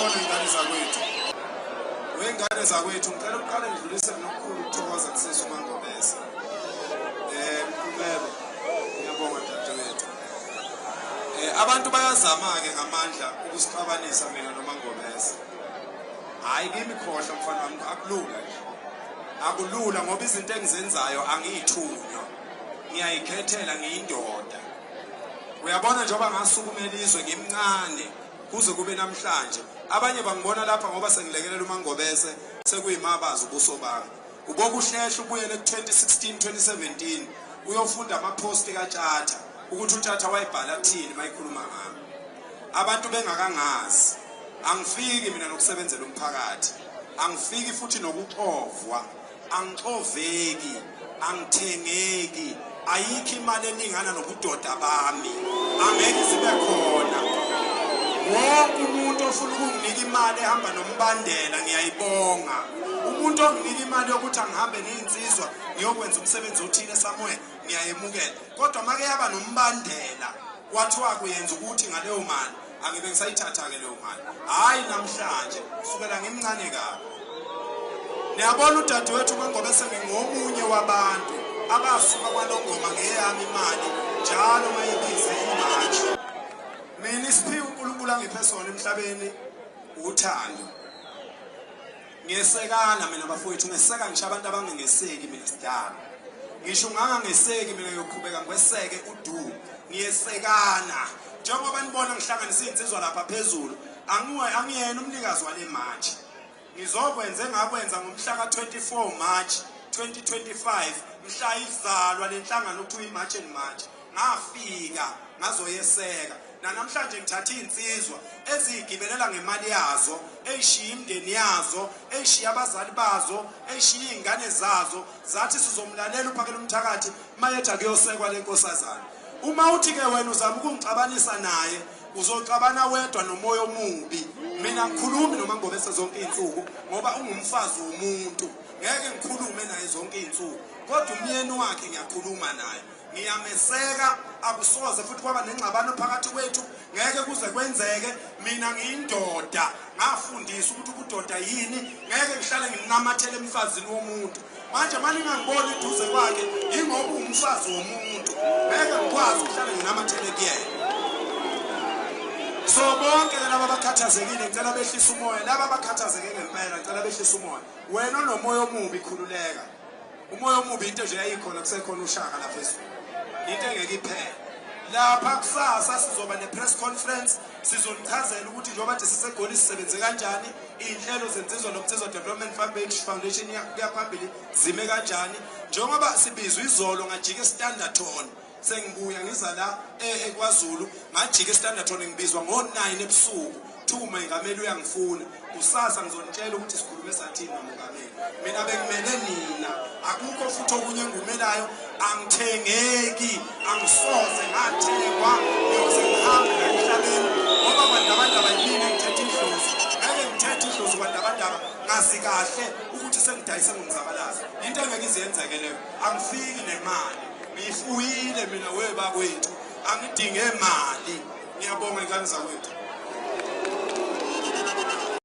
Sanibona ingane zakwethu. Wengane zakwethu, ngicela ukuqale ngidlulise nokukhulu ukuthokoza kusisi uMangobese. Mpumelelo, ngiyabonga dadewethu. Abantu bayazama-ke ngamandla ukusixabanisa mina noMangobese. Hhayi kimi, khohlwa mfana wami, akulula nje. Akulula ngoba izinto engizenzayo angiyithunywa. Ngiyayikhethela, ngiyindoda. Uyabona, njengoba ngasukumela izwe ngimncane kuze kube namhlanje, abanye bangibona lapha ngoba sengilekelela uMangobese, sekuyimabazi ubuso bami. Ubokuhlehla ubuyele ku-2016 2017 uyofunda amaphosti kaTshatha ukuthi uTshatha wayebhala thini mayikhuluma ngami. Abantu bengakangazi. Angifiki mina nokusebenzela umphakathi, angifiki futhi nokuxovwa, angixoveki, angithengeki. Ayikho imali elingana nobudoda bami, angeke zibe khona. Wonke umuntu ofuna ukunginika imali ehamba nombandela, ngiyayibonga. Umuntu onginika imali yokuthi angihambe neyinsizwa ngiyokwenza umsebenzi othile somewhere, ngiyayemukela. Kodwa make yaba nombandela, kwathiwa kuyenza ukuthi ngaleyo mali, angibe ngisayithatha-ke leyo mali. Hhayi namhlanje, kusukela ngimncane kabi. Niyabona, udadewethu uMangobese, ngingomunye wabantu abasuka kwaNongoma ngeyami imali njalo mayibize i-march. Mina isiphiwo uNkulunkulu angiphe sona emhlabeni uthando. Ngiyesekana mina bafowethu, ngeseka ngisho abantu abangengeseki mina sidala. Ngisho ungangangeseki mina, ngiyoqhubeka ngikweseke udu. Ngiyesekana. Njengoba nibona ngihlanganisa iy'nsizwa lapha phezulu, angiyena umnikazi wale march. Ngizokwenza engakwenza ngomhla ka-24 March 2025, mhla izalwa lenhlangano okuthiwa i-March and March. Ngafika ngazoyeseka. Nanamhlanje ngithatha iy'nsizwa eziyigibelela ngemali yazo, eyishiya imindeni yazo, eyishiya abazali bazo, eyishiya iy'ngane zazo, zathi sizomlalela uphakela umthakathi mayethi akuyosekwa le nkosazana. Uma uthi-ke wena uzama ukungixabanisa naye, uzoxabana wedwa nomoya omubi. Mina ngikhulumi noMangobese zonke iy'nsuku ngoba ungumfazi womuntu, ngeke ngikhulume naye zonke iy'nsuku, kodwa umyeni wakhe ngiyakhuluma naye, ngiyameseka. Akusoze futhi kwaba nengxabano phakathi kwethu, ngeke kuze kwenzeke. Mina ngiyindoda, ngafundisa ukuthi ubudoda yini. Ngeke ngihlale nginamathele emfazini womuntu. Manje manje ningangiboni eduze kwakhe yingoba uwumfazi womuntu, ngeke ngikwazi ukuhlale nginamathele kuyena. So bonke ke laba abakhathazekile, ngicela behlise umoya. Laba abakhathazeke ngempela, ngicela behlise umoya. Wena onomoya omubi, khululeka. Umoya omubi into nje yayikhona kusekhona uShaka lapha ezweni, into engeke iphele. Lapha kusasa sizoba ne-press conference, sizonichazela ukuthi njengoba nje siseGoli sisebenze kanjani, iy'nhlelo zensizwa nobunsizwa Development Foundation kuya phambili zime kanjani. Njengoba sibizwa izolo, ngajika eStanderton, sengibuya ngiza la eKwaZulu, ngajika eStanderton ngibizwa ngo-9 ebusuku, kuthiwa umengameli uyangifuna. Kusasa ngizonitshela ukuthi sikhulume sathini nomongameli. Mina bengimele nina, akukho futhi okunye engumelayo. Angithengeki, angisoze ngathengwa, ngiyoze ngihambe la emhlabeni ngoba kwaNdabandaba yimina engithethe idlozi. Ngeke ngithethe idlozi kwaNdabandaba ngazi kahle ukuthi sengidayise ngomzabalazo, into engeke iziyenzeke leyo. Angifiki nemali, ngiyifuyile mina webakwethu, angidinge mali. Ngiyabonga ingane zakwethu.